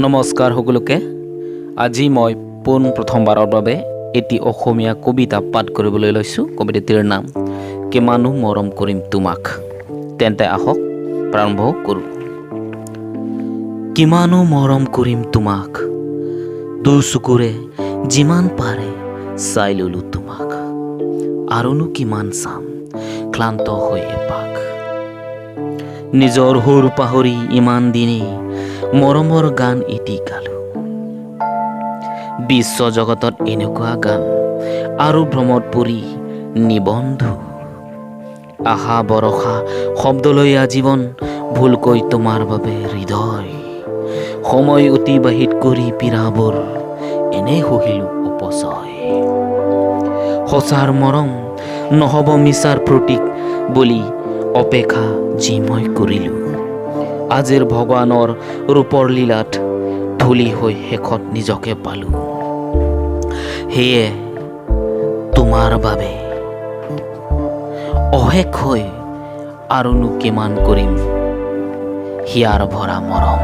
নমস্কাৰ সকলোকে। আজি মই পোন প্ৰথমবাৰৰ বাবে এটি অসমীয়া কবিতা পাঠ কৰিবলৈ লৈছোঁ। কবিতাটিৰ নাম "কিমানো মৰম কৰিম তোমাক"। তেন্তে আহক, প্ৰাৰম্ভ কৰোঁ। কিমানো মৰম কৰিম তোমাক, দুচকুৰে যিমান পাৰে চাই ললো তোমাক, আৰুনো কিমান চাম ক্লান্ত হৈ এপাক। নিজৰ সুৰ পাহৰি ইমান দিনে মৰমৰ গান এটি গালো। বিশ্ব জগতত এনেকুৱা গান আৰু ভ্ৰমত পৰি নিবন্ধু। আশা ভৰসা শব্দলৈ আজীৱন ভুলকৈ তোমাৰ বাবে হৃদয় সময় অতিবাহিত কৰি পীড়াবোৰ এনে সহিলো অপচয়। সঁচাৰ মৰম নহ'ব মিছাৰ প্ৰতীক বুলি অপেক্ষা যি মই কৰিলোঁ, আজিৰ ভগৱানৰ ৰূপৰ লীলাত ধূলি হৈ শেষত নিজকে পালোঁ। সেয়ে তোমাৰ বাবে অশেষ হৈ আৰুনো কিমান কৰিম হিয়াৰ ভৰা মৰম।